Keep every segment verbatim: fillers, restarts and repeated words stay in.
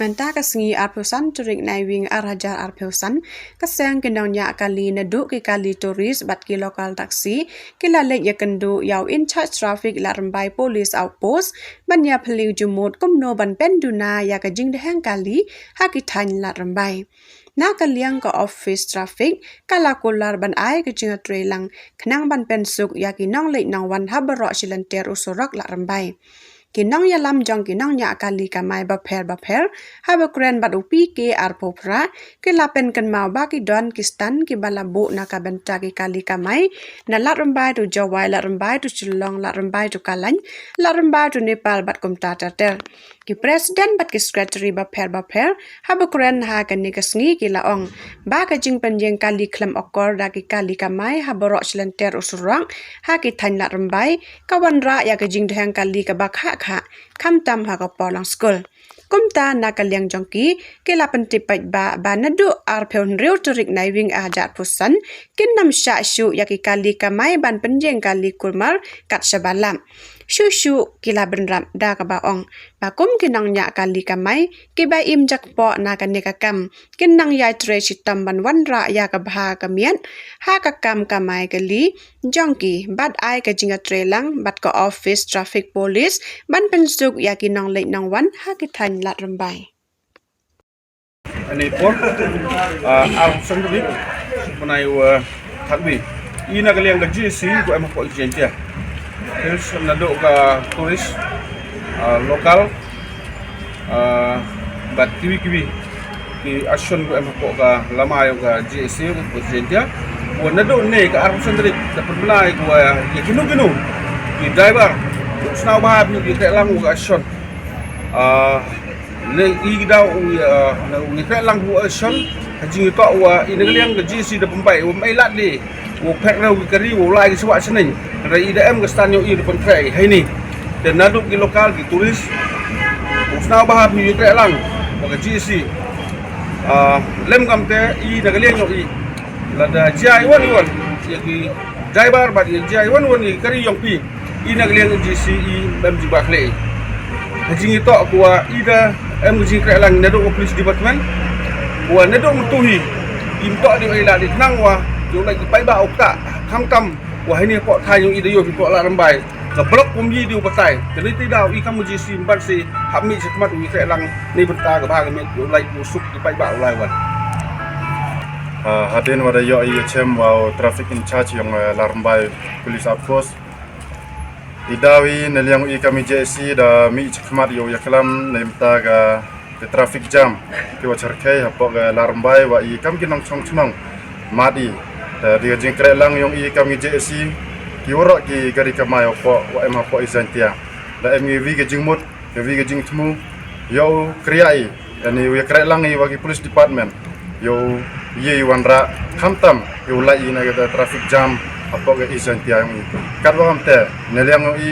Mynta ka sngi arphew san tarik Naiwieng ar hajar arphew san, ka seng ki nongñiah kali naduh ki kali tourist bad ki local taxi ki la leit ïakynduh ïa u in-charge traffic Ladrymbai Police Outpost ban ïaphylliew jingmut kumno ban pynduna ïa ka jingdheng kali ha ki thaiñ Ladrymbai. Na ka liang ka office traffic ka la kular ban ai ka jingïatreilang khnang ban pynsuk ïa ki nongleit nongwan ha baroh shi lynter u surok Ladrymbai. Ki nongïalam jong ki nongñiah kali kamai bapher bapher haba kren bad u P K arphew phra, ki la pynkynmaw ba ki don ki stand kiba la buh na ka bynta ki kali kamai na Ladrymbai to Jowai, Ladrymbai to Shillong, Ladrymbai to Kalain, Ladrymbai to Nepal bad kumta ter ter. Ki president bad ki secretary bapher bapher haba kren ha kane ka sngi ki la ong ba ka jingpynïeng kali khlem akor da ki kali kamai ha baroh shi lynter u surok ha ki thaiñ Ladrymbai ka wanrah ïa ka jingdheng kali kaba khah khah, khamtam ha ka por lang skul. Kumta na ka liang jong ki, ki la pyntip paidbah ba naduh arphew hynriew tarik Naiwieng ar hajar arphew san, kin ym shah shuh ïa ki kali kamai ban pynïeng kali kulmar kat shaba lap. Shuh shuh ki la bynrap da kaba ong ba kum ki nongñiah kali kamai kiba im jakpoh na kane ka kam, kin nang ïai trei shitom ban wanrah ïa ka bha ka miat ha ka kam kamai kali jong ki bad ai ka jingïatreilang bad ka office traffic police ban pynsuk ïa ki nongleit nongwan ha ki thaiñ Ladrymbai. Ani por, ah, ar sendiri, menai wa thakbi. Ina ka liang ka G C, ko em ko Jaiñtia. Terus naduh ka tourist, ah, local, ah, bad kiwi kiwi. Ki action ko em ko ka lama ïa ka G C ko Jaiñtia. Wa naduh ne ka ar sendiri, da pynbna ko ïa kino kino. Ki driver, sngewbha bad ki trei lang ka action. Ah, ne i daw u, ah, u ngi trei lang u action, ha jingïatoh wa i na ka liang ka G C da pynbai, u mei lad de, u phet rau ki kari, u lai ki swa shneng. Ra i da em ka stand ïoh i da pyntrei, hai ni. Te naduh ki local, ki tourist, u sngewbha phi trei lang, wa ka G C. Ah, lem kam te, i na ka liang ïoh i. Lada jia i wan i wan, ïa ki driver bad ïa jia i wan i wan ïa ki kari ïong phi. I na ka liang G C i em jingbakhlieh. Ha jingïatoh ko wa i da em jingtrei lang naduh ka police department. Ko wa naduh mynta hi. Im toh dei wa i la dei khnang wa. Ïoh lai ki paidbah u kta. Khamtam wa ha ini hapoh thaiñ ïoh i da ïoh hapoh Ladrymbai. Ka block kum yi dei u batai. Ka dei ti daw i kam G C ban si hap mih shi khmat u i trei lang ni bynta ka bha ka miat ïoh lai u suk ki paidbah u lai wan. Ah, hadien wa da ïoh i chem wa u traffic in charge ïong, eh, Ladrymbai Police Outpost. I daw i na liang i kam i J S C da mih shi khmat ïoh ïa klam na bynta ka, ka traffic jam. Ki wa cherkhei hapoh ka Ladrymbai wa i kam ki nongchong chnong. Mat i. Da dei ka jingtrei lang ïong i kam i J S C. Ki waroh ki gari kamai hapoh wa em hapoh i Jaiñtia. Da em i wi ka jingmut. Ka wi ka jingthmu, ïoh u kriah i, yani u ïa kreh lang i wa ki police department, ïoh u ïa i wanrah, khamtam, ïoh u lai i na kata traffic jam, hapoh ka East Jaiñtia ïong i. Katwa kamte, ne liang ïong i,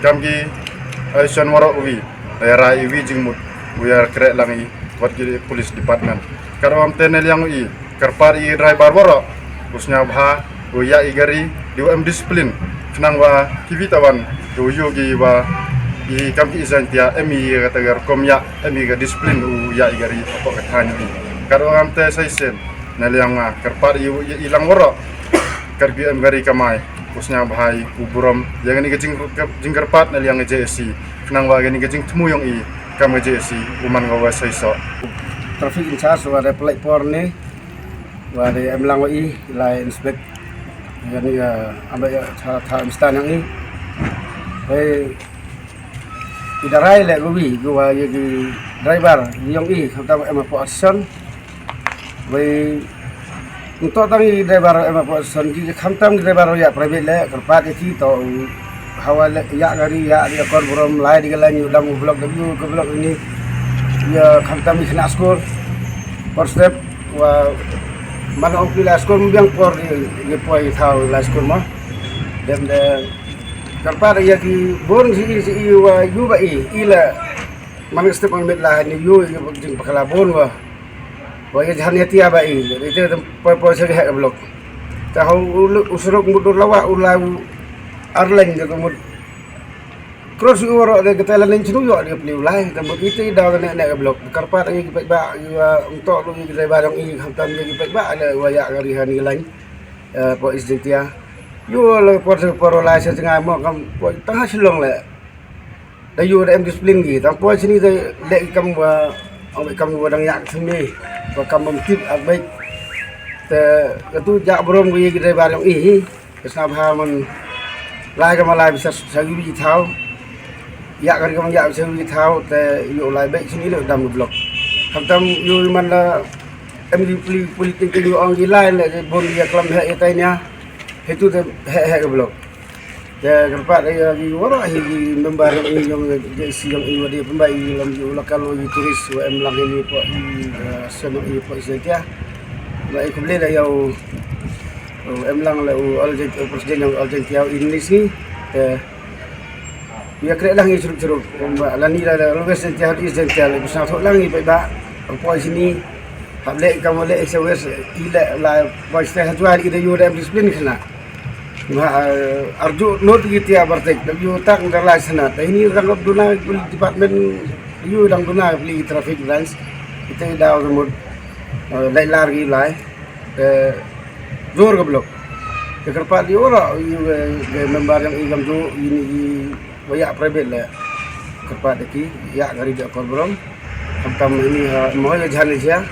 kam ki, ai shon waroh u wi, ïa rai i wi jingmut, u ïa kreh lang i, wat ki police department. Katwa kamte ne liang ïong i, kyrpad i driver waroh, u sngewbha, u ïa i gari, di u em discipline, khnang wa ki wi tawan, di u ïoh ki wa, i kam ki i Jaiñtia, em i kata ka rukom ïa, em i ka discipline, u ïa i gari, hapoh ka thaiñ i. Katwa kamte sa shisien, na liang nga, kyrpad i u ïa i lang waroh, kat ki em gari kamai, u sngewbha i, u burom, ïa kani ka jing, jingkyrpad, na liang ka J S C, khnang wa kani ka jingthmu ïong i, kam ka J S C, u man nga wa sa shisien. Traffic in charge, wa da pynlait por ne, wa da em lang wa i, la inspect. Ïa ni, ïa, amba ïa, tha, tha, em stan ïong i. Hei, i da rai leh wa wi, wa ïa ki driver, ïong i, khamtam em hapoh action. Wei, nto tang i driver em hapoh action, ki khamtam ki driver ïa private leh, kyrpad ïa ki to, hawa leh, ïa gari, ïa, ïa kor burom, lai di ka lain, ïa dam u block, da u ka block ini. Ïa khamtam i khynnah skul. Por step, wa man ong phi la skul mbiang por i, i poi thaw la skul ma. Dem de kyrpad ïa ki bun si i si i wa yu ba i i la man step ang met la ni yu i jing pakala bun wa. Wa i jan ïa tia ba i i te poi poi se ha blok. Ta ho u surok mudur lawa u la u arleng de mut. Cross ïa u waroh de kata la ning chnu ïoh de pli u lai, tang ba ite daw ne ne block. Kyrpad ïa ki paidbah, ïa u, um, toh lu ïa ki driver jong i, khamtam ïa ki paidbah de wa ïa kari ha ni lain. Eh, po East Jaintia. Ïa u la por se por lai se tnga mo kam po tang ha Shillong le. Da ïa u da em discipline ki, tang po sini da le kam wa, ong kam wa dang ïa sini. Wa kam bam tip ak bai. Te katu ja brom ki ki driver jong i. Ka sngap ha man lai ka ma lai bisa sa gi thaw. Ïa ka ri ka man ïa bisa gi thaw te ïa u lai bek sini le dam block. Khamtam ïa u man la em di pli pli ting ting ïa u ong gi lai le bun ïa klam he ïa tai nia. He tu te he he ka block. Te kyrpad ïa gi waroh hi gi member ïa ong ïa si ïa ong ïa di pembai ïa lam ïa u la kalo ïa turis wa em lang ïa ni po ïa sen ïa po ïa sen tia. Ba ïa kumle la ïa u Em lang le u All Gen, u president jong All Jaintia u English ni. Eh, ïa kre lang i churuk churuk. Lani la West Jaintia, East Jaintia le bisa thok lang i ba ba. Poi sini hap le kam le se West i le la poi se ha jual i de yu dem discipline khana. Ba arju not ki tia bartek da yu tak da la sana. Da ini rang duna department yu dang duna pli traffic branch. Ite da mut lai lar ki lai. Te jor ka block. Te kyrpad ïa u ro ïa u, eh, member jong i kam ju ïa ni i wa ïa private le. Kyrpad ïa ki ïa ka ri da kor brom. Kam kam ini ha mo ïa jan ïa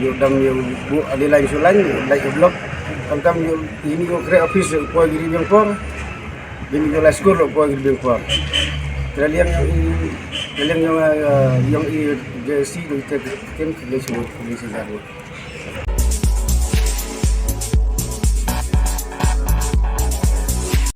ïa u dam ïa u bu ali lain su lain lai ka block. Kam kam ïa ini ïa kre office ïa u poi giri biang por. Ini ïa la school ïa u poi giri biang por. Te liang ïa i liang ïa, eh, ïa i J C do te kim ki su ki su jaru.